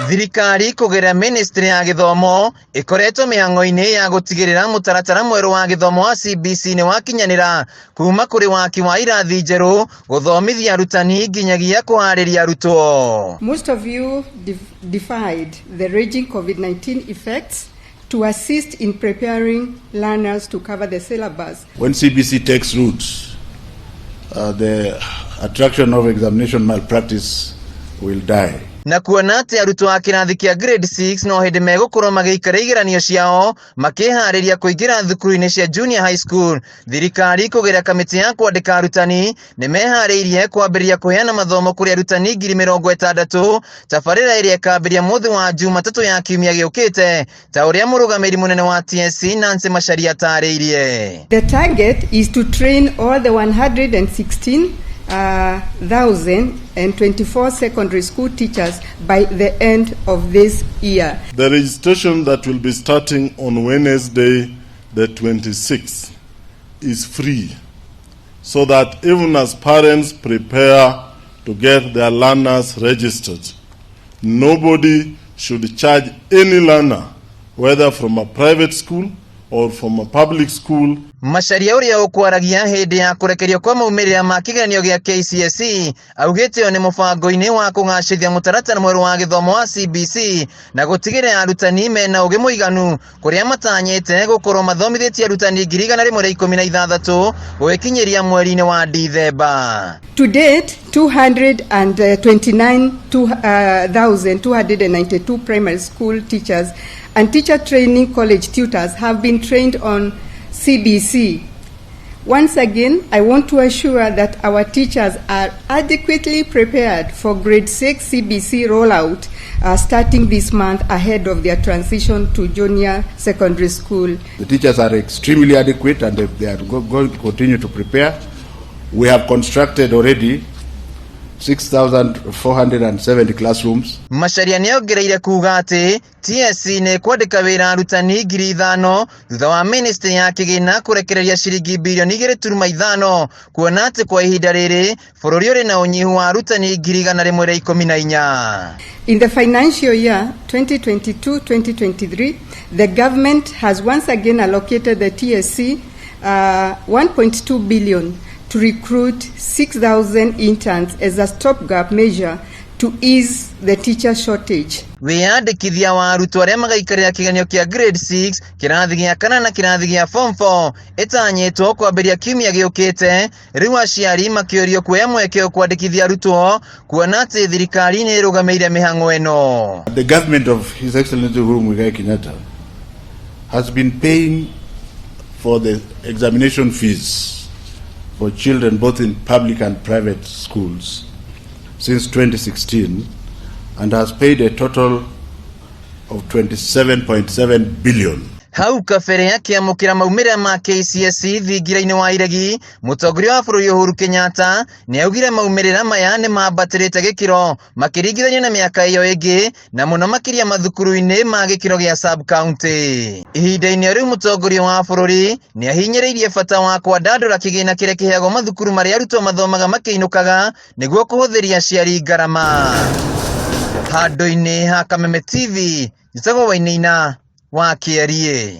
Thirikari kũgerera ministry ya gĩthomo ĩkoretwo mĩhang'o-inĩ ya gũtigĩrĩra mũtaratara mwerũ wa gĩthomo wa CBC nĩ wakinyanĩra kuma kũrĩ waki wa irathi njerũ, gũthomithia arutani nginyagia kũharĩria arutwo. Most of you defied the raging COVID-19 effects to assist in preparing learners to cover the syllabus. When CBC takes root, the attraction of examination malpractice will die. Na kuona atĩ arutwo a kĩrathi kĩa grade 6 no hĩndĩ megũkorwo magĩikara igeranio ciao makĩharĩria kũingĩra thukuru-inĩ cia junior high school, thirikari kũgerera kamĩtĩ ya kwandĩka arutani nĩ meharĩirie kwambĩrĩria kũheana mathomo kũrĩ arutani 60,000, tabarĩra ĩrĩa ĩkambĩrĩria mũthĩ wa Jumatatũ ya kiumia gĩũkĩte, ta ũrĩa mũrũgamĩrĩri mũnene wa TSC Nancy Macharia atarĩirie. The target is to train all the 116 1,024 secondary school teachers by the end of this year. The registration that will be starting on Wednesday, the 26th, is free, so that even as parents prepare to get their learners registered, nobody should charge any learner, whether from a private school or from a public school. Macharia, ũrĩa ũkwaragia hĩndĩ ya kũrekerio kwa maumĩrĩra ma kĩgeranio gĩa KCSE, augĩte ũyũ nĩ mũbango-inĩ wa kũgacĩrithia mũtaratara mwerũ wa gĩthomo wa CBC na gũtigĩrĩra arutani mena ũgĩ mũiganu, kũrĩa matanyĩte gũkorwo mathomithĩtie arutani 116,000 gũgĩkinyĩria mweri-inĩ wa Dithemba. To date, 229,292 primary school teachers and teacher training college tutors have been trained on CBC. Once again, I want to assure that our teachers are adequately prepared for grade 6 CBC rollout starting this month ahead of their transition to junior secondary school. The teachers are extremely adequate and they are going to continue to prepare. We have constructed already 6,470 classrooms. Macharia nĩongereire kuga atĩ TSC nĩ kwandĩka wĩra arutani 5,000 thutha wa ministry ya kĩgĩna kũrekereria ciringi birioni 2.5, kuona atĩ kwa ihinda rĩrĩ bũrũri ũrĩ na ũnyihu wa arutani 114,000. In the financial year 2022-2023, the government has once again allocated the TSC 1.2 billion to recruit 6,000 interns as a stopgap measure to ease the teacher shortage. Wĩyandĩkithia wa arutwo arĩa magaikarĩra kĩgeranio kĩa grade 6, kĩrathi gĩa kana na kĩrathi gĩa form 4 ĩtanyĩtwo kwambĩrĩria kiumia gĩũkĩte. Rĩu aciari makĩũrio kuoya mweke kwandĩkithia arutwo, kuona atĩ thirikari nĩ ĩrũgamĩire mĩhang'o ĩno. The government of His Excellency Uhuru Muigai Kenyatta has been paying for the examination fees for children both in public and private schools since 2016 and has paid a total of 27.7 billion. Hau kabere, akĩamũkĩra maumĩrĩra ma KCSE thingira-inĩ wa iregi, mũtongoria wa bũrũri Uhuru Kenyatta nĩ augire maumĩrĩra maya nĩ mambatĩrĩte gĩkĩro makĩringithanio na mĩaka ĩyo ĩngĩ, na mũno makĩria mathukuru-inĩ ma gĩkĩro gĩa sub county. Ihinda-inĩ o rĩu, mũtongoria wa bũrũri nĩ ahinyĩrĩirie bata wa kwandandũra kĩgĩna kĩrĩa kĩheagwo mathukuru marĩa arutwo mathomaga makĩinũkaga nĩguo kũhũthĩria aciari ngarama. Handũ-inĩ ha Kameme TV, njĩtagwo Wainaina wa Kĩeriĩ.